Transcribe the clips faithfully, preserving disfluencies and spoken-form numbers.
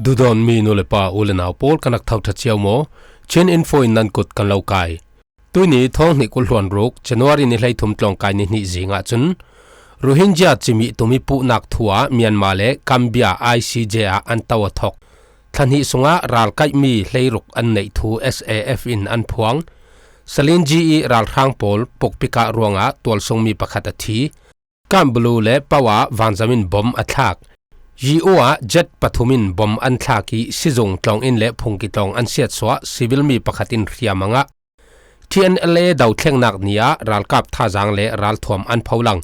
Dudawn mi nu le pa u le nau pawl kan rak thau ṭha cio maw? Chin Info in nan kut kan lo kai. Tuini thawng hnih kul hluan ruk, January ni hleithum tlawngkai ni hnih zingah cun Rohingya cimih tumi puhnak thu ah Myanmar le Gambia I C J ah an to a thawk. Thla hnih sungah ralkaihmi hleiruk an neih thu S A F in an phuang. Salinji i ralhrang pawl pukpikah ruangah tualsungmi pakhat a thi. Kambalu le Pawa vanzam in bom a thlak. Yi-u ah jet pathum in bom an thlak i sizung tlawng in le phungki tlawng an siatsuah, civil mi pakhat in hriam a ngah. T N L A dothlengnak ni ah ralkap thazang le ralthuam an pholang.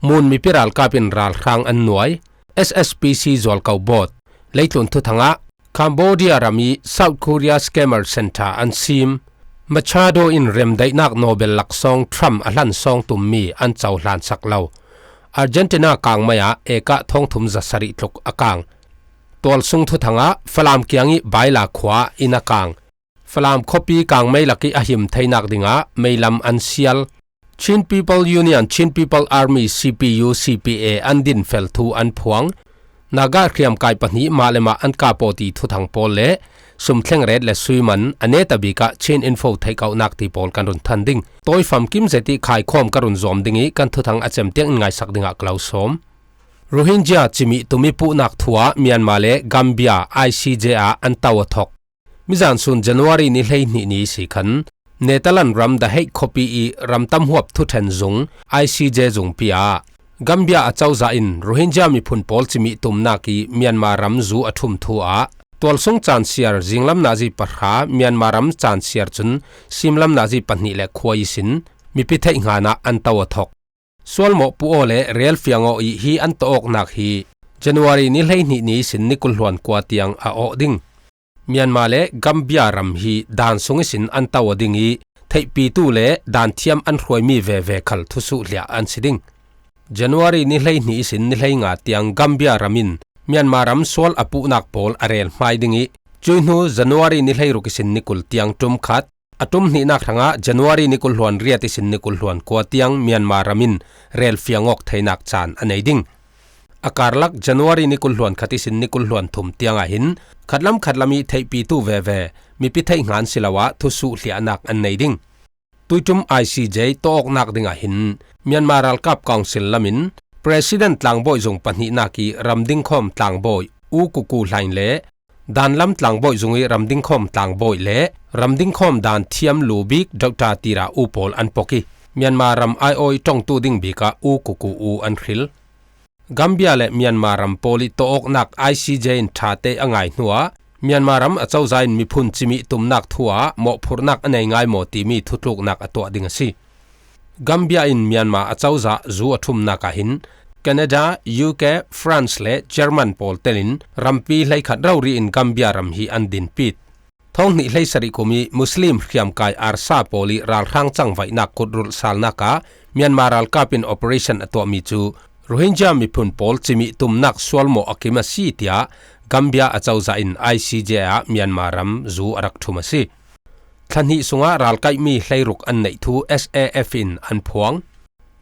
Mun mipi ralkap in ralhrang an nuai. S S P C zualko bawt. Leitlun thuthangah Cambodia ram i South Korea Scammer Center an sim. Machado in remdaihnak Nobel laksawng Trump a hlan sawng tummi an cohlansak lo. Argentina kangmai ah ekah thawngthum zasarih tluk a kang. Tualsung thuthangah Falam kiang i Baila khua in a kang. Falam khuapi kangmei lak i a him theinak dingah meilam an sial. Chin People Union, Chin People Army, C P U, C P A an dinfel thu an phuang. Naga hriamkai pahnih mah le mah an kap aw ti thuthang pawl le sumthleng ret le suiman a neta bikah Chin Info theihkauhnak ti pawl kan run than ding. Tawi famkim zet i khaikhawm ka run zuam ding i kan thuthang a cem tiang in ngaisak dingah ka lo sawm. Rohingya cimih tumi puhnak thu ah Myanmar le Gambia I C J ah an to a thawk. Mizan sun January ni hleihnih ni si khan Netalan ram The Hague khuapi i ramtam huap thuṭhen zung I C J zungpi ah Gambia acozah in Rohingya miphun pawl cimih tumnak i Myanmar ram zu a ṭhum thu ah tualsung cansiar zinglam nazi pahra, Myanmar ram cansiar cun simlam nazi pahnih le khua ihsin mipi theih hngan ah an to a thawk. Sualmawh puh aw le rel fiang aw i hi an to awknak hi January ni hleihnih ni sin ni kul hluan kua tiang a awh ding. Myanmar le Gambia ram hi dan sung ihsin an to aw ding i theihpitu le dan thiam an hruaimi veve khal thusuh hliah an si ding. January ni hleihnih ihsin ni hleinga tiang Gambia ram in Myanmar ram sual a puhnak pawl a rel hmai ding i cuihnu January ni hleiruk ihsin ni kul tiang ṭum khat, a ṭum hnihnak hrangah January ni kul hluan riat ihsin ni kul hluan kua tiang Myanmar ram in rel fiang awk theinak caan a nei ding. A karlak January ni kul hluan khat ihsin ni kul hluan thum tiangah hin khatlam khatlam i theihpitu veve mipi theih hngan si lo ah thusuh hliahnak an nei ding. Tuiṭum I C J to awknak dingah hin Myanmar ralkap council lam in President tlangbawi zung pahnihnak i ramdingkhawm tlangbawi U Kuku Hlain le danlam tlangbawi zung i ramdingkhawm tlangbawi le ramdingkhawm dan thiam lu bik Doctor Tira U pawl an pok i Myanmar ram aiawh i ṭongtu ding bikah U Kuku U an hril. Gambia le Myanmar ram pawl i to awknak I C J in ṭhate a ngai hnuah Myanmar ram acozah in miphun cimih tumnak thu ah mawhphurhnak a nei ngai maw timi thutluknak a tuah ding a si. Gambia in Myanmar acozah zu a ṭhumnak ah hin Canada, U K, France le German pawl telin rampi hleikhat rori in Gambia ram hi an dinpit. Thawng hnih hleisarih kum i Muslim hriamkai ARSA pawl i ralhrang cangvaihnak kutrulh salnak ah Myanmar ralkap in operation a tuahmi cu Rohingya miphun pawl cimih tumnak sualmawh a kim a si tiah Gambia acozah in I C J ah Myanmar ram zu a rak ṭhum a si. Thla hnih sungah ralkaihmi hleiruk an neih thu S A F in an phuang.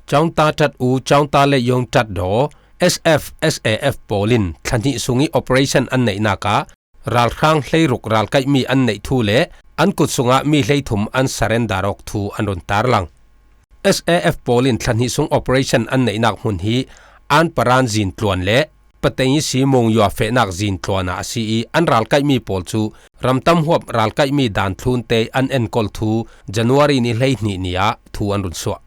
Chaungta Tat U, Chaungta Leiyong Tat Daw, S F, S A F pawl in thla hnih sung i operation an neihnak ah ralhrang hleiruk ralkaihmi an neih thu le an kut sungah mi hleithum an surrender awk thu an run tarlang. S A F pawl in thla hnih sung operation an neihnak hmun hi An Paran zintluan le Pateng i si Mung Yua fehnak zintluan ah a si i an ralkaihmi pawl cu ramtam huap ralkaihmi dan thlunte an enkawl thu January ni hleihnih ni ah thu an run suah.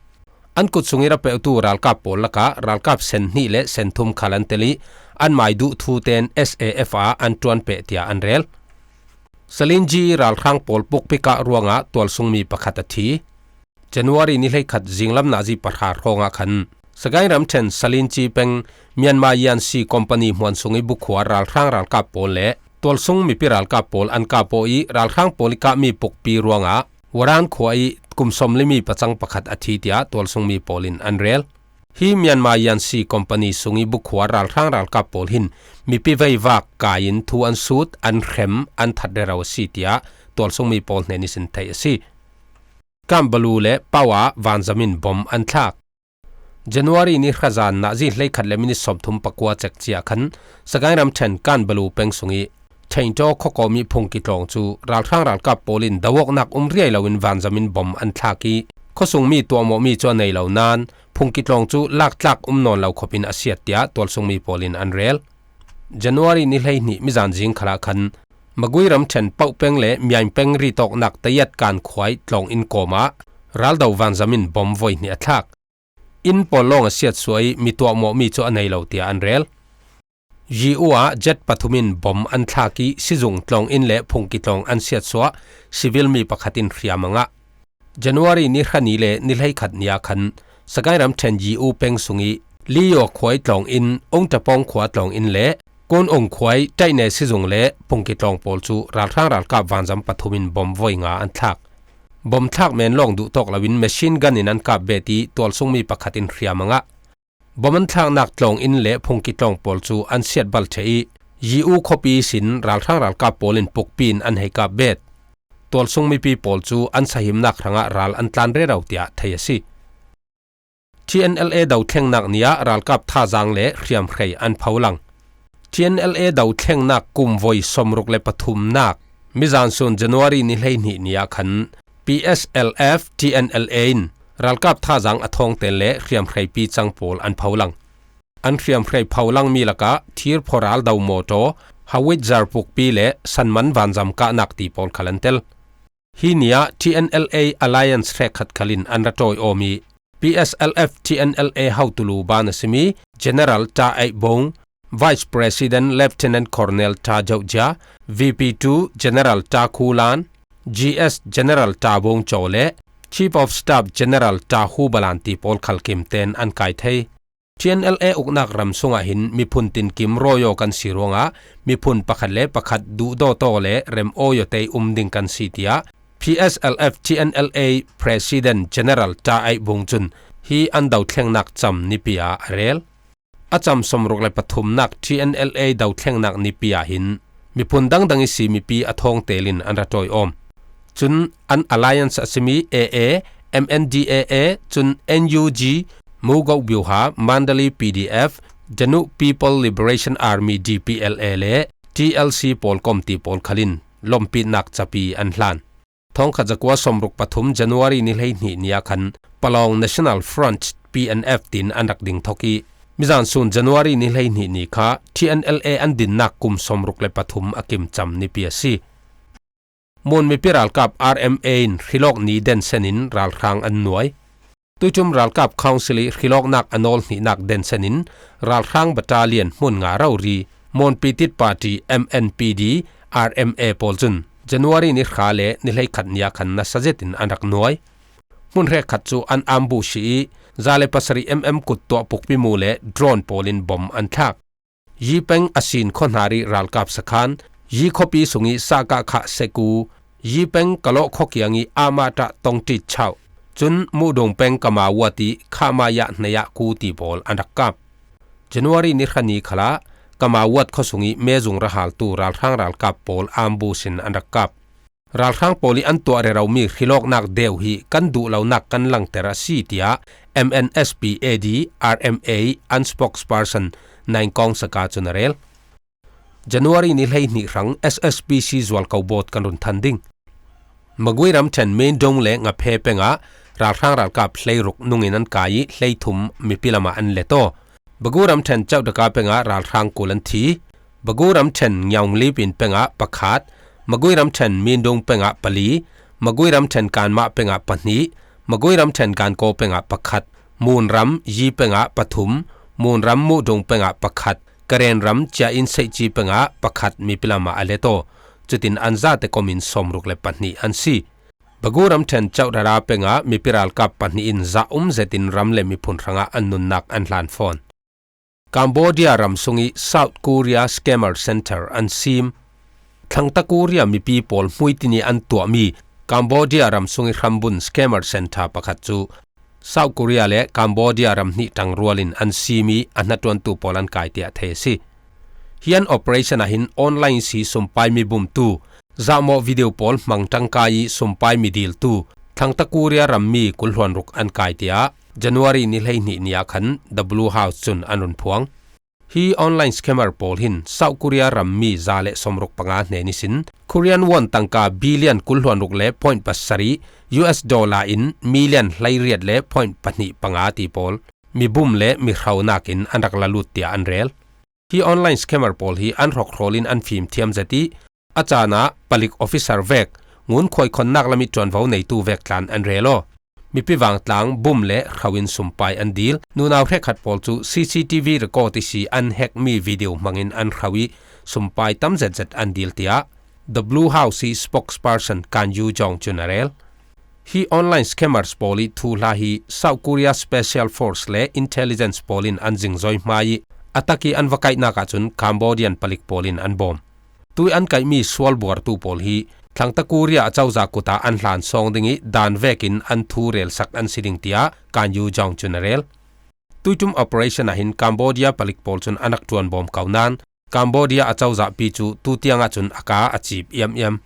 An kut sung i ra peuhtu ralkap pawl lakah ralkap sen hnih le sen thum khal an tel i an mai duh thu ten S A F ah an ṭuan peh tiah an rel. Salinji ralhrang pawl pukpikah ruangah tualsungmi pakhat a thi. January ni hleikhat zinglam nazi pahra hrawngah khan Sagaing ramṭhen Salinci peng Myanmar Yansi Company hmuan sung i bukhua ralhrang ralkap pawl le tualsung mipi ralkap pawl an kap aw i ralhrang pawl i kahmi pukpi ruangah Waran khua i kum sawmli mi pacang pakhat a thi tiah tualsungmi pawl in an rel. Hi Myanmar Yansi Company sung i bukhua ralhrang ralkap pawl hin mipi veivak kai in thu an sut, an hrem, an that rero a si tiah tualsungmi pawl hnen ihsin theih a si. Kambalu le Pawa vanzam in bom an thlak. January ni hrazan nazi hleikhat le minit sawmthum pakua cek cia khan Sagaing ramṭhen Kambalu peng sung i Theingtaw khuakawm ih phungki tlawng cu ralhrang ralkap pawl in do awknak um riai loin vanzam in bom an thlak ih khuasungmi tuahmawhmi cu a nei lo nain phungki tlawng cu laktlak um nawn lo khawpin a siat tiah tualsungmi pawl in an rel. January ni hleihnih mizan zing khalah khan Magui ramṭhen Pauh peng le Miaing peng ritawknak Tayat Kan khuai tlawng inn kawmah raldo vanzam in bom voi hnih a thlak. Inn pawl lawng a siatsuah ih mi tuahmawhmi cu a nei lo tiah an rel. Yi U ah jet pathum in bom an thlak ih sizung tlawng inn le phungki tlawng an siatsuah, civil mi pakhat in hriam a ngah. January ni hra ni le ni hleikhat ni ah khan Sagaing ramṭhen Yi U peng sungih Liyaw khuai tlawng inn, Ungtapawng khua tlawng inn le Kun Ung khuai ṭaihne sizung le phungki tlawng pawl cu ralhrang ralkap vanzam pathum in bom voi nga an thlak. Bom thlak men lawng duhtawk loin machine gun in an kap bet ih tualsungmi pakhat in hriam a ngah. Bom an thlaknak tlawng inn le phungki tlawng pawl cu an siat bal ṭheh ih Yi U khuapi ihsin ralhrang ralkap pawl in pukpi in an hei kap bet. Tualsung mipi pawl cu an sahimnak hrangah ral an tlan rero tiah thei a si. T N L A dothlengnak ni ah ralkap thazaang le hriamhrei an pholang. T N L A dothlengnak kum voi sawmruk le pathumnak mizan sun January ni hleihnih ni ah khan P S L F T N L A in ralkap thazaang a thawngtel le hriamhreipi cang pawl an pholang. An hriamhrei pholangmi lakah thirphaw raldo mawtaw, howitzer pukpi le sanman vanzam kahnak ti pawl khal an tel. Hi ni ah T N L A Alliance hrekkhat khal in an ra tawiawm ih P S L F T N L A hotulu ban a simi General Ta Aih Bung, Vice President Lieutenant Colonel Ta Joh Jia, V P two General Ta Khu Lan, G S General Ta Bung Chaw le Chief of Staff General Ta Hu Balan ti pawl khal kimten an kai thei. T N L A uknak ram sungah hin miphun tinkim rawi aw kan si ruangah miphun pakhat le pakhat duhdawt aw le rem awi aw tei um ding kan si, tiah P S L F T N L A President General Ta Aih Bung cun hi an dothlengnak cam nipi ah a rel. A cam sawmruk le pathumnak T N L A dothlengnak nipi ah hin miphun dangdang ihsi mipi a thawngtel in an ra tawiawm. Cun an alliance a simi A A, M N D A A, cun N U G, Mugo Byuha, Mandali P D F, Janu People Liberation Army, D P L A, le T L C pawl komti pawl khal in lompitnak capi an hlan. Thawngkhat zakua sawmruk pathum January ni hleihnih ni ah khan Palawng National Front, P N F, tin an rak ding thok ih, mizan sun January ni hleihnih ni kha T N L A an dinnak kum sawmruk le pathum a kimcam nipi a si. Mun mipi ralkap R M A in hrilawk ni densen in ralhrang an nuai. Tuiṭum ralkap Council ih hrilawknak a nawl hnihnak densen in ralhrang battalion hmun nga rori, Mon Pitit Party, M N P D, R M A, pawl cun January ni hra le ni hleikhat ni ah khan nasa zetin an rak nuai. Hmun hrekkhat cu an ambush ih za le pasarih M M kuttuah pukpi mu le drone pawl in bom an thlak. Yi peng a sin khuahnarih ralkap sakhan, Yi khuapi sungih Sahkah khah seku, Yi peng Kalawh khuakiang ih Amah ṭah tongṭit chauh, cun Muhdung peng Kamawat ih Khamaya hnei ah ku ti pawl an rak kap. January ni hra ni khalah Kamawat khuasung ih mezung ra haltu ralhrang ralkap pawl ambush in an rak kap. Ralhrang pawl ih an tuah reromi hrilawknak deu hi kan duh lonak kan langter a si, tiah M N S P A D R M A an spokesperson Naingkawng Saka cun a rel. January ni hleihnih hrang S S P C zualko bawt kan run than ding. Magui ramṭhen Mindong le Ngaphe pengah ralhrang ralkap hleiruk nungin an kai ih hleithum mipi lamah an let aw. Bagu ramṭhen Chauhdaka pengah ralhrang kul an thi. Bagu ramṭhen Nyaunglipin pengah pakhat, Magui ramṭhen Mindung pengah pali, Magui ramṭhen Kanmah pengah pahnih, Magui ramṭhen Gankaw pengah pakhat, Mun ram Yi pengah pathum, Mun ram Muhdung pengah pakhat, Karen ram Cia In Seihci pengah pakhat mipi lamah a let aw. Cutin an zate komin sawmruk le pahnih an si. Bagu ramṭhen Chauhdara pengah mipi ralkap pahnih in zah um zetin ram le miphun hrangah an nunnak an hlan fawn. Cambodia ram sungih South Korea Scammer Center an sim. Thlangta Korea mipi pawl hmuitini an tuahmi Cambodia ram sungih hrambun Scammer Center pakhat cu South Korea le Cambodia ram hnih ṭangrual in an sim ih a hnaṭuantu pawl an kai tiah thei a si. Hi an operation ah hin online si sumpai mi bumtu, zahmawh video pawl hmang ṭangkai ih sumpai mi diltu, thlangta Korea rammi kul hluan ruk an kai tiah January ni hleihnih ni ah khan The Blue House cun an run phuang. Hi online scammer pawl hin South Korea ram mi za le sawmruk panga hnen ihsin Korean won tangka billion kul hluan ruk le point pasari, U S dollar in million hleiriat le point pahnih panga ti pawl mi bum le mi hraunak in an rak la lut tiah an rel. Hi online scammer pawl hi an hrawkhrol in an fim thiam zet ih, a caan ah palik officer vek, ngun khuai khonnak lam ih ṭuanvo neitu vek tlan an rel aw. Mipi vangtlang bum le hrau in sumpai an dil. Nunau hrekkhat pawl cu C C T V record ihsi an hack mi video hmangin an hrau ih sumpai tam zetzet an dil, tiah The Blue House ih spokesperson Kan Yu Jong cun a rel. Hi online scammers pawl ih thuhla hi South Korea Special Force le Intelligence pawl in an zingzoi hma ih a tak ih an va kaihnak ahcun Cambodian palik pawl in an bawm. Tui an kaihmi sual buartu pawl hi Thlangta Korea acozah kut ah an hlan sawng ding ih daan vekin an thu relsak an si ding, tiah Kan Yu Jong cun a rel. Tuiṭum operation ah hin Cambodia palik pawl cun an rak ṭuanbawm ko nain Cambodia acozahpi cu tutiang ahcun a kaa a cip iam'iam.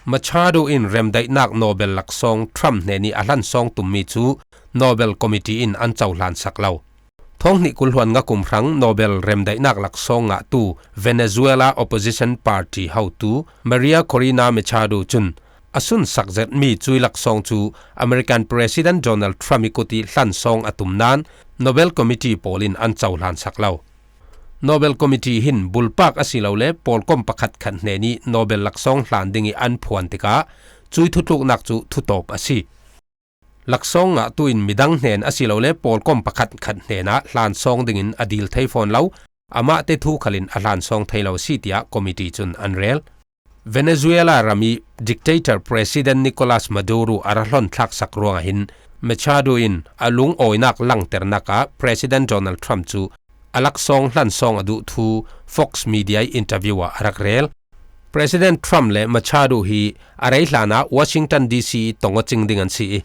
Machado in remdaihnak Nobel laksawng Trump hnenih a hlansawng tummi cu Nobel Committee in an cohlan sak lo. Thawng hnih kul hluan nga kum hrang Nobel remdaihnak laksawng ngahtu Venezuela Opposition Party hotu Maria Corina Machado cun a sunsak zetmi cui laksawng cu American President Donald Trump ih kut ih hlansawng a tum nain Nobel Committee pawl in an cohlan sak lo. Nobel Committee hin bulpak asilole pawlkom pakhatkhat hnenih Nobel laksawng hlan ding ih an phuan tikah cui thutluknak cu thutawp a si. Laksawng ngahtu in midang hnen asilole pawlkom pakhatkhat hnenah hlansawng dingin a dil thei fawn lo, amahte thu khalin a hlansawng thei lo a si, tiah committee cun an rel. Venezuela ram ih dictator President Nicolas Maduro a ra hlon thlaksak ruangah hin Machado in a lungawinak langternak ah President Donald Trump cu a laksawng hlansawng a duh thu Fox Media ih interview ah a rak rel. President Trump le Machado hi a rei hlanah Washington D C ih tong aw cing ding an si ih,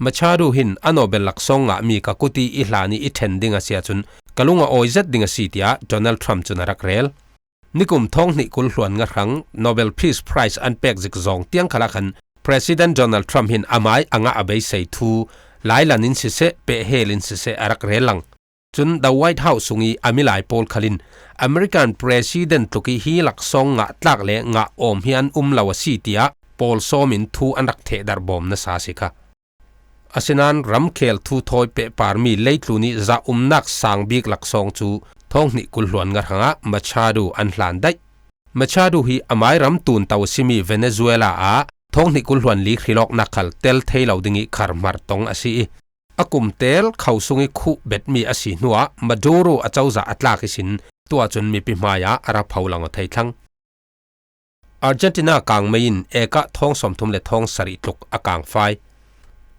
Machado hin a Nobel laksawng ngahmi ka kut ih i hlan ih i ṭhen ding a si ahcun ka lung a awi zet ding a si, tiah Donald Trump cun a rak rel. Nikum thawng hnih kul hluan nga hrang Nobel Peace Prize an pek zik zawng tiang khalah khan President Donald Trump hin amai a ngah a beisei thu lailan in siseh, pehhel in siseh a rak rel lang. Cun The White House sung ih a milai pawl khal in American President tluk ih hi laksawng ngah tlak le ngah awm hi an um lo a si, tiah pawl sawm in thu an rak thehdarh bawm nasa a si kha. Asinain ramkhel thu thawi pehparmi leitlun ih zahumnak sang bik laksawng cu thawng hnih kul hluan nga hrangah Machado an hlan daih. Machado hi amai ram tunto a simi Venezuela ah thawng hnih kul hluan li hrilawknak khal tel thei lo ding ih kharhmar tong a si ih, a kum tel kho sung ih khuh betmi a si hnuah Maduro a cozah a tlak ihsin tuah cun mipi hmaiah a ra pho lang aw thei thlang. Argentina kangmei in ekah thawng sawmthum le thawng sarih tluk a kangfai.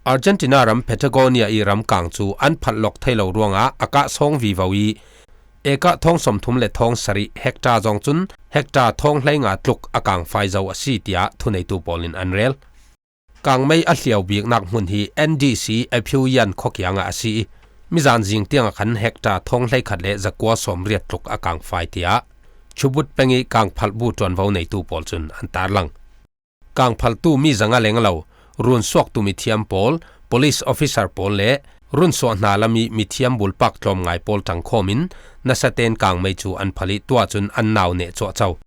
Argentina ram Patagonia ih ramkang cu an phalh lawk thei lo ruangah a kah sawng vivo ih ekah thawng sawmthum le thawng sarih, hektar zong cun hektar thawng hleinga tluk a kangfai zo a si, tiah thuneitu pawl in an rel. Kangmei a hliau biknak hmun hi N D C Apuyan khua kiangah a si ih, mizan zing tiangah khan hektar thawng hleikhat le zakua sawmriat tluk a kangfai, tiah Chubut peng ih kangphalh bu ṭuanvo neitu pawl cun an tarlang. Kangphaltu mi zanga leng lo, runsuaktu mithiam pawl, police officer pawl le runsuah hna lam ih mithiam bulpak tlawm ngai pawl ṭangkhawm in nasatein kangmei cu an phalh ih tuah cun an nau neh cuahco.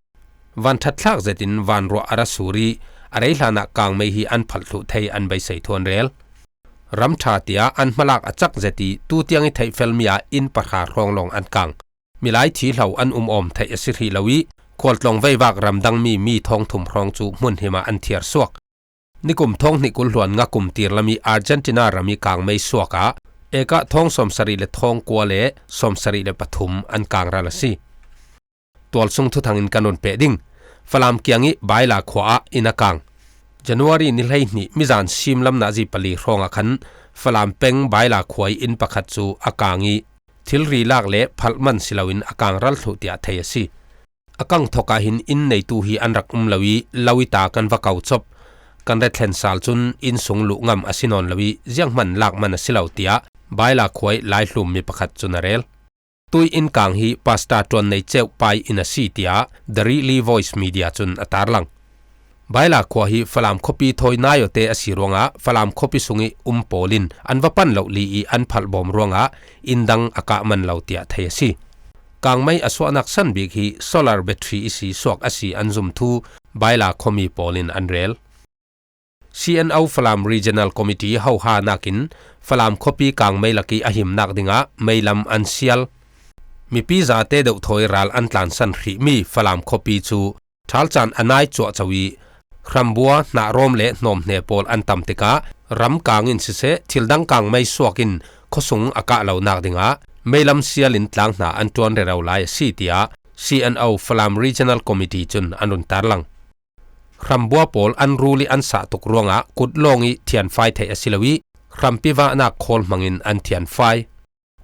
Van ṭhatthlak zetin vanruah a ra sur ih a rei hlanah kangmei hi an phalh thluh thei an beisei thu an rel. Ram ṭha tiah an hmalak a cak zet ih tutiang ih theihfelmi ah inn pahra hrawng lawng an kang. Milai thi hlo an um awm theih a si hrih lo ih khualtlawng veivak ramdangmi mi thawngthum hrawng cu hmunhim ah an thiar suak. Nikum thawng hnih kul hluan nga kum tirlam ih Argentina ram ih kangmei suak ah ekah thawng sawmsarih le thawng kua le sawmsarih le pathum an kangral a si. Tualsung thuthang in kan run peh ding. Falam kiang ih Baila khua ah inn a kang. January ni hleihnih mizan simlam nazi pali hrawngah khan Falam peng Baila khua ih inn pakhat cu a kang ih thilri lak le phalh man si loin a kangral thluh tiah thei a si. A kang thawk ah hin inn neitu hi an rak um lo ih lo ih ta kan va ko cop. Kan rethlen sal cun inn sung luh ngam a si nawn lo ih zianghman lak man a si lo, tiah Baila khua ih laihlum mi pakhat cun a rel. Tui inn kang hi Pastor Ṭuan Nei Ceuh pai inn a si, tiah The Rili Voice Media cun a tarlang. Baila khua hi Falam khuapi thawi naiawte a si ruangah Falam khuapi sung ih um pawl in an va pan loh li ih an phalh bawm ruangah inn dang a kah man lo, tiah thei a si. Kangmei a suahnak san bik hi solar battery isi suak a si an zum thu Baila khuami pawl in an rel. C N O Falam Regional Committee hohanakin Falam khuapi kangmei laki a himnak dingah meilam an sial. Mipi zate deuhthawi ral an tlansan hrihmi Falam khuapi cu thalcan a nai cuahco ih, hrambua, hnahrawm le hnawmhne pawl an tam tikah, ram kang in siseh, thildang kangmei suak in khuasung a kah lonak dingah meilam sial in tlang hna an ṭuan rero lai a si, tiah C N O Falam Regional Committee cun an run tarlang. Hrambua pawl an rul ih an sah tuk ruangah kut lawng ih thianfai theih a si lo ih, hrampi vahnak khawl hmangin an thianfai.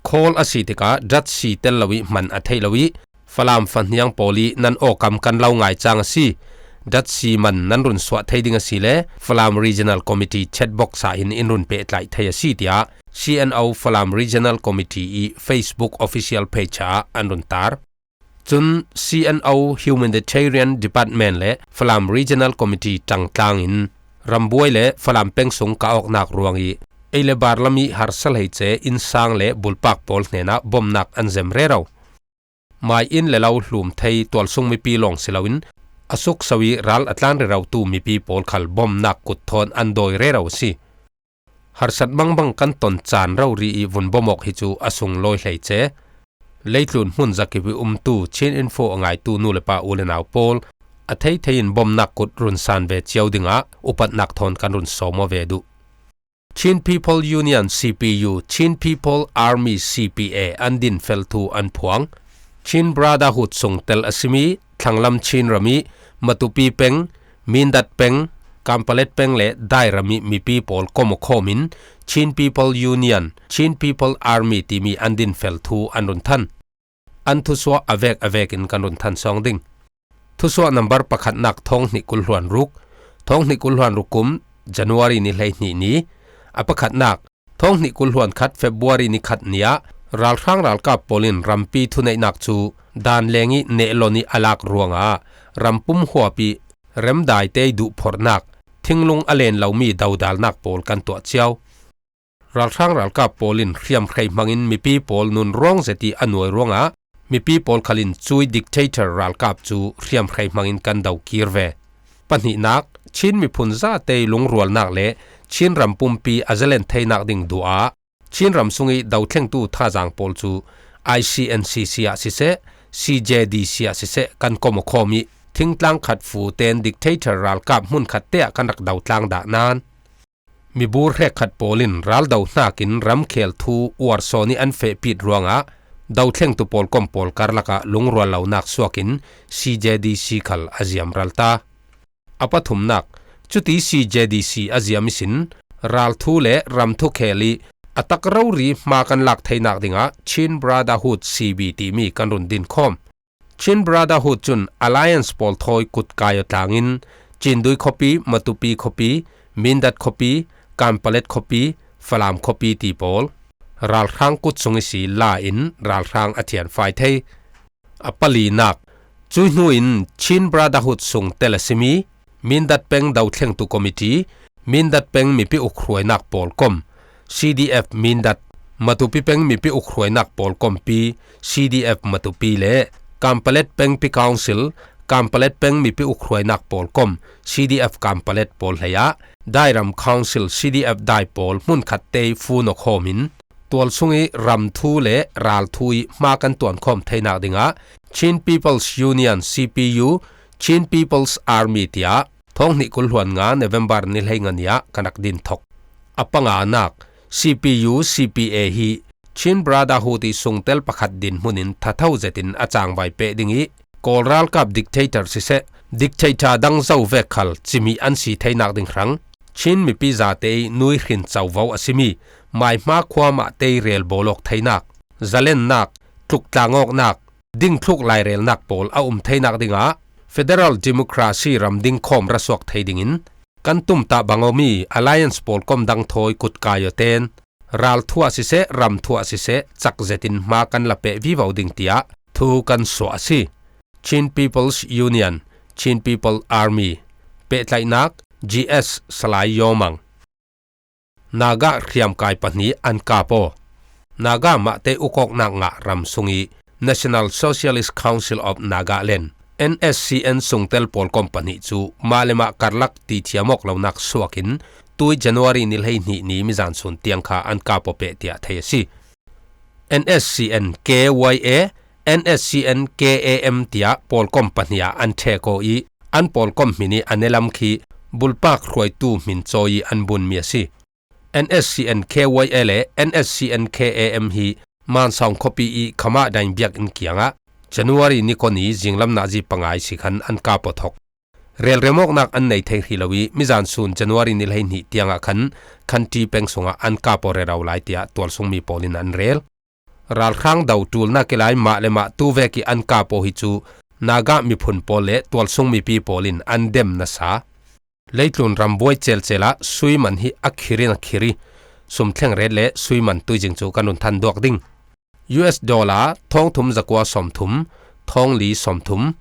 Khawl a si tikah datsi tel lo ih hman a theih lo ih, Falam fahniang pawl ih nan awkam kan lo ngai cang a si. Datsi man nan run suah thei ding a si le Falam Regional Committee chat box ah hin in run pehtlaih thei a si, tiah C N O Falam Regional Committee ih Facebook official page ah an run tar. Cun C N O Humanitarian Department le Falam Regional Committee ṭangtlang in rambuai le Falam peng sung kah awknak ruang ih ei le bar lam ih harsa hleice innsang le bulpak pawl hnenah bomnak an zem rero. Mai inn le lo hlum thei tualsung mipi lawng si loin a sukso ih ral a tlan rerotu mipi pawl khal bomnak kut thawn an dawi rero a si. Harsat mangbang kan ton caan rori ih vun bom awk hi cu a sunglawi hleice. Leitlun hmun zakip ih umtu Chin Info a ngaitu nu le pa u le nau pawl a thei thei in bomnak kut run san ve cio dingah upatnak thawn kan run sawm aw ve duh. Chin People Union C P U, Chin People Army C P A an dinfel thu an phuang. Chin Brotherhood sungtel a simi thlanglam Chin ram ih Matupi peng, Mindat peng, Kanpalet peng le Dairam ih mipi pawl kom aw khawm in Chin People Union, Chin People Army timi an dinfel thu an run than. An thusuah a vek a vek in kan run than sawng ding. Thusuah nambar pakhatnak thawng hnih kul hluan ruk, thawng hnih kul hluan ruk kum January ni hleihnih ni, a pakhatnak thawng hnih kul hluan khat February ni khat ni ah ralhrang ralkap pawl in rampi thuneihnak cu dan leng ih nehlon ih a lak ruangah rampum huap ih remdaite ih duhphorhnak, thinglung a len lomi dodalnak pawl kan tuah cio. Ralhrang ralkap pawl in hriamhrei hmangin mipi pawl nun rawng zet ih a nuai ruangah mipi pawl khal in cui dictator ralkap cu hriamhrei hmangin kan do kir ve. Pahnihnak, Chin miphun zate ih lungrualnak le Chin ram pumpi a zalen theinak ding duh ah Chin ram sung ih dothlengtu thazaang pawl cu I C N C C ah siseh, C J D C ah siseh kan kom aw khawm ih thingtlang khat fu tein dictator ralkap hmunkhat te ah kan rak dotlang dah nain, mibur hrekkhat pawl in raldo hnakin ramkhel thu uarsawn ih an fehpit ruangah dothlengtu pawlkom pawl karlak ah lungrual lonak suakin C J D C khal a ziam ral ta. A pathumnak, cuti C J D C a ziam ihsin ralthu le ramthu khel ih a tak rori hma kan lak theinak dingah Chin Brotherhood C B timi kan run dinkhawm. Chin Brotherhood cun Alliance pawl thawi kut kai aw tlangin Cindui khuapi, Matupi khuapi, Mindat khuapi, Kanpalet khuapi, Falam khuapi ti pawl ralhrang kut sung ihsi la in ralhrang a thianfai thei. A palinak, cuih hnu in Chin Brotherhood sungtel a simi Mindat peng dothlengtu committee, Mindat peng mipi ukhruainak pawlkom, C D F Mindat, Matupi peng mipi ukhruainak pawlkompi, C D F Matupi le Kanpalet pengpi council, Kanpalet peng mipi ukhruainak pawlkom, C D F Kanpalet pawl hleiah Dairam council, C D F Dai pawl hmunkhat te ih fun aw khawm in tualsung ih ramthu le ralthu ih hma kan tuankhawm theinak dingah Chin People's Union, C P U, Chin People's Army tiah thawng hnih kul hluan nga November ni hleinga ni ah kan rak din thok. A panganak, C P U, C P A hi Chin Brotherhood ih sungtel pakhat dinhmun in thatho zetin a cangvai peh ding ih Kawl ralkap dictator siseh, dictator dang zo vek khal cimih an si theinak ding hrang Chin mipi zate ih nuihrin covo a simi maihma khuamahte ih rel bawl awk theinak, zalennak, tluktlang awknak, dingthluk lairelnak pawl a um theinak dingah federal democracy ram dingkhawm ra suak thei dingin kan tumtah bang awmi alliance pawlkom dang thawi kut kai aw ten ralthu ah siseh, ramthu ah siseh, cak zetin hma kan la peh vivo ding tiah thu kan suah a si. Chin People's Union, Chin People Army, pehtlaihnak, G S Salai Yawmang. Naga hriamkai pahnih an kap aw. Naga mahte ukawknak ngah ram sung ih National Socialist Council of Nagaland, N S C N sungtel pawlkom pahnih cu mah le mah karlak ti thiam awk lonak suakin tui January ni hleihnih ni mizan sun tiang kha an kap aw peh tiah thei a si. N S C N K Y A, N S C N K A M tiah pawlkom pahnih ah an ṭhek aw ih an pawlkom hmin ih a nelam khi bulpak hruaitu hmin cawi ih an bunmi a si. N S C N K Y A le N S C N K A M hi Mansawng khuapi ih khamah dain biakinn kiangah January ni kua ni zinglam nazi panga ihsi khan an kap aw thawk. Relrem awknak an nei thei hrih lo ih mizan sun January ni hleihnih tiangah khan Khanti peng sungah an kap aw rero lai tiah tualsungmi pawl in an rel. Ralhrang do ṭulnak ih lai mah le mah tuvek ih an kap aw hi cu Naga miphun pawl le tualsung mipi pawl in an dem nasa. Leitlun rambuai celcel ah sui man hi a khir in a khir ih sum thleng ret le sui man tuizing cu kan run than duak ding. U S dollar thawngthum zakua sawmthum, thawngli sawmthum.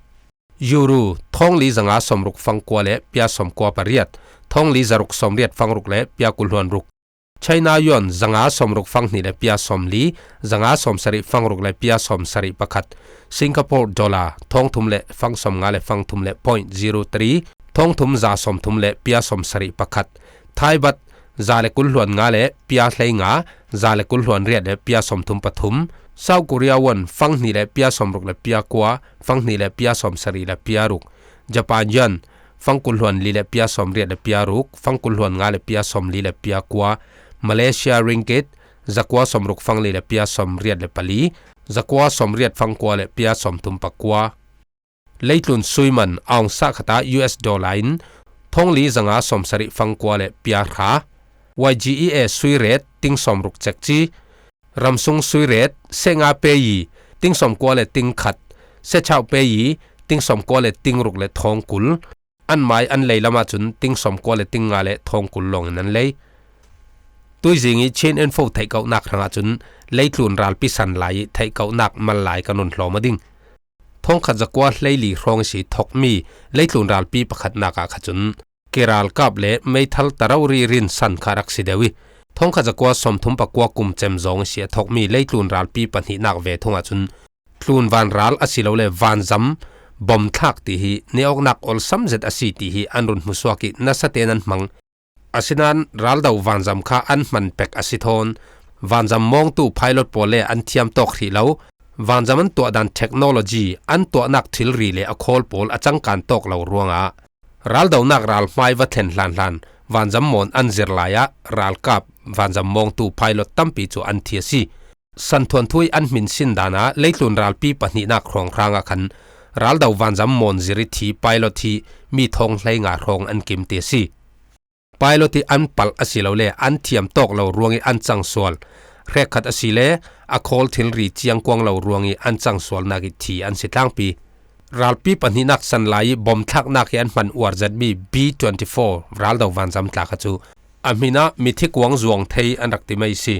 Euro thawngli zanga sawmruk fangkua le pia sawmkua pariat, thawngli zaruk sawmriat fangruk le pia kulhluan ruk. China yuan zanga sawmruk fanghnih le pia sawmli, zanga sawmsarih fangruk le pia sawmsarih pakhat. Singapore dollar thawngthum le fangsawmnga le fangthum le point zero three, thawngthum za sawmthum le pia sawmsarih pakhat. Thai baht za le kulhluan nga le pia hleinga, za le kulhluan riat le pia sawmthum pathum. South Korea won fanghnih le pia sawmruk le pia kua, fanghnih le pia sawmsarih le pia ruk. Japan yuan fangkulhluan li le pia sawmriat le pia ruk, fangkulhluan nga le pia sawmli le pia kua. Malaysia ringgit zakua sawmruk fangli le pia sawmriat le pali, zakua sawmriat fangkua le pia sawmthum pakua. Leitlun sui man a ong sah khat ah U S dollar in thawngli zanga sawmsarih fangkua le pia hra. Y G E A sui ret ting sawmruk cekci. Ramsung sui ret seh nga peyi ting sawmkua le ting khat, seh chauh peyi ting sawmkua le ting ruk le thawngkul. An mai an lei lamah cun ting sawmkua le ting nga le thawngkul lawngin an lei. Tuizing ih Chin Info theihkohnak hrangah cun leitlun ralpi san lai ih theihkohnak mal lai kan run hlawm aw ding. Thawngkhat zakua hleili hrawng ihsi thokmi leitlun ralpi pakhatnak ah kha cun ke ralkap le meithal tarori rin san kha rak si deuh ih, thawngkhat zakua sawmthum pakua kum cem zawng ihsi a thokmi leitlun ralpi pahnihnak ve thungah cun tlun vanral asilole vanzam bom thlak ti hi ne awknak olsam zet a si ti hi an run hmusuak ih nasa tein an hmang. Asinain raldo vanzam kha an hman pek a si thawn, vanzam mawngtu pilot pawl le an thiam tawk hrih lo, vanzam an tuahdan technology, an tuahnak thilri le a khawl pawl a cangkan tawk lo ruangah raldonak ral hmai va thlen hlanhlan vanzam mawn an zir lai ah ralkap vanzam mawngtu pilot tampi cu an thi a si. Santhuan thu ih an hmin sin dan ah leitlun ralpi pahnihnak hrawnghrang ah khan raldo vanzam mawn zir ih thi pilot hi mi thawng hleinga hrawng an kim ti a si. Pilot ih an palh asilole an thiam tawk lo ruangih an cangsual. Hrekkhat asile a khawl thilri ciangkuang lo ruangih an cangsualnak ih thi an si tlangpi. Ralpi pahnihnak san lai ih bom thlaknak ih an hman uar zetmi B twenty-four raldo vanzam tla kha cu a hmin ah mithi kuang zuang thei an rak ti mai si.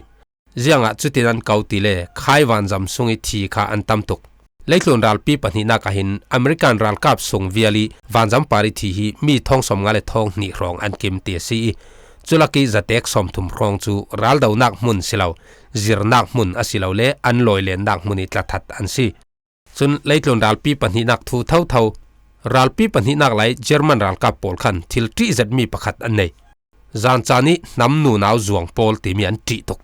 Ziangah cutin an ko tile khai vanzam sungih thi kha an tam tuk. Leitlun ralpi pahnihnak ah hin American ralkap sung vial ih vanzam par ih thi hi mi thawng sawmnga le thawng hnih hrawng an kim ti a si ih, culak ih zatek sawmthum hrawng cu raldonak hmun si lo, zirnak hmun asilole an lawilennak hmun ih tlathat an si. Cun leitlun ralpi pahnihnak thu thotho. Ralpi pahnihnak lai German ralkap pawl khan thil ṭih zetmi pakhat an nei. Zan caan ih hnam nunau zuang pawl timi an ṭih tuk.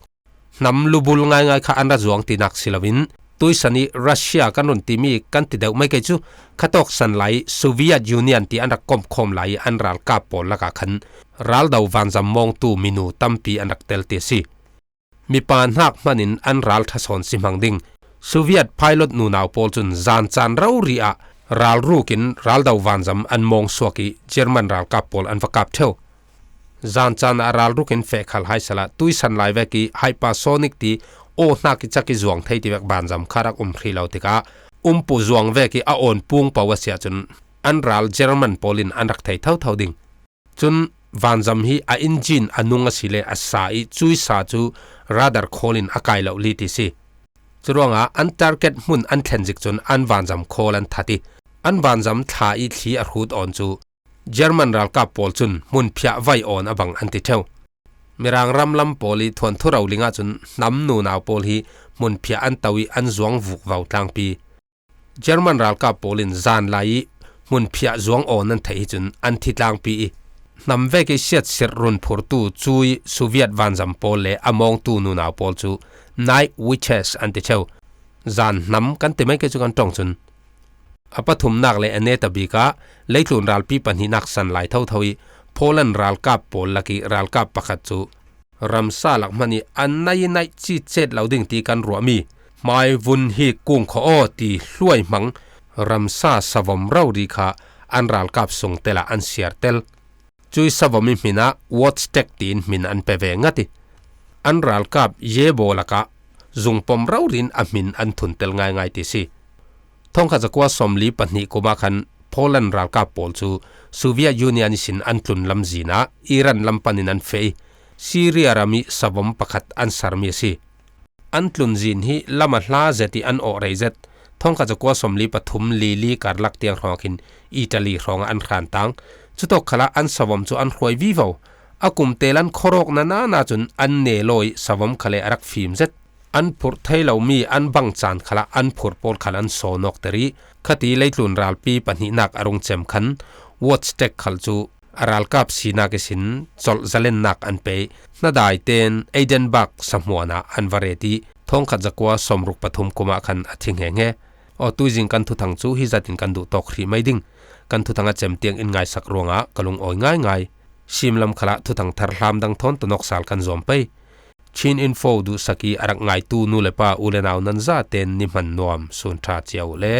Hnam lubul ngaingai kha an ra zuang tinak si loin tuisan ih Russia kan run timi kan ti deuh mai kei cu khatawk san lai ih Soviet Union ti an rak komkhawm lai ih an ralkap pawl lakah khan raldo vanzam mawngtu minu tampi an rak tel ti a si. Mipa hnak hmanin an ral ṭha sawn si hmang ding. Soviet pilot nunau pawl cun zan caan rori ah ralruk in raldo vanzam an mawng suak ih German ralkap pawl an va kap ṭheu. Zan caan ah ralruk in feh khal hai sal ah tuisan lai vek ih hypersonic ti aw hnak ih cak ih zuang thei ti vek vanzam kha rak um hrih lo tikah um pu zuang vek ih a awn pung po a si ahcun an ral German pawl in an rak thei thotho ding. Cun vanzam hi a engine a nung asile a sa ih cuih sa cu radar khawl in a kai lo li ti si. Curuangah an target hmun an thlen zik cun an vanzam khawl an that ih an vanzam thla ih thli a hrut awn cu German ralkap pawl cun hmunphiah vai awn a bang an ti ṭheu. Mirang ramlam pawl ih thuanthu roling ahcun hnam nunau pawl hi hmunphiah an to ih an zuang vukvau tlangpi. German ralkap pawl in zan lai ih hmunphiah zuang awn an theih hi cun an thi tlangpi ih hnam vek ih siatsirh runphurtu cuih Soviet vanzam pawl le a mawngtu nunau pawl cu night witches an ti cheu. Zan hnam kan ti mai kei cu kan ṭong cun. A pathumnak le a neta bik ah leitlun ralpi pahnihnak san lai thotho ih Poland ralkap pawl lakih ralkap pakhat cu ramsa lak hmanh ih a nai ih naih citcet lo ding ti kan ruahmi hmai vun hi kung kho aw ti hluai hmang ramsa savom rori kha an ralkap sung tel ah an siar tel. Cuih savom ih hmin ah Woztek tiin hmin an pe ve ngat ih an ralkap Yebo lakah zungpom rori in a hmin an thun tel ngaingai ti si. Thongkhat zakua sawmli pahnih kum ah khan Poland ralkap pawl cu Soviet Union ihsin an tlun lamzin ah Iran lam panin an feh ih Syria ram ih savom pakhat an sarmi a si. An tlunzin hi lam a hla zet ih an awh rei zet. Thongkhat zakua sawmli pathum lili karlak tiang hrawng khin Italy hrawngah an hran tang. Cutawk khalah an savom cu an hruai vivo. A kumtel an khuarawk nana cun an nel aw ih savom khale a rak fim zet. An phurh thei lomi an bang caan khalah an phurh pawl khal an sawnawkter ih khati leitlun ralpi pahnihnak a rung cem khan Woztek khal cu a ralkap sinak ihsin colh zalennak an pe ih hnadai tein Edinburgh sahmuan ah an va ret ih thongkhat zakua sawmruk pathum kum ah khan a thi hngenge. Aw tuizing kan thuthang cu hi zatin kan duh tawk hrih mai ding. Kan thuthang a cem tiang in ngaisak ruangah ka lungawi ngaingai. Simlam khalah thuthang tharhlam dang thawn tonawk sal kan zuam pei. Chin Info duhsak ih a rak ngaitu nu le pa u le nau nan zaten ni hman nuam sun ṭha cia uh le.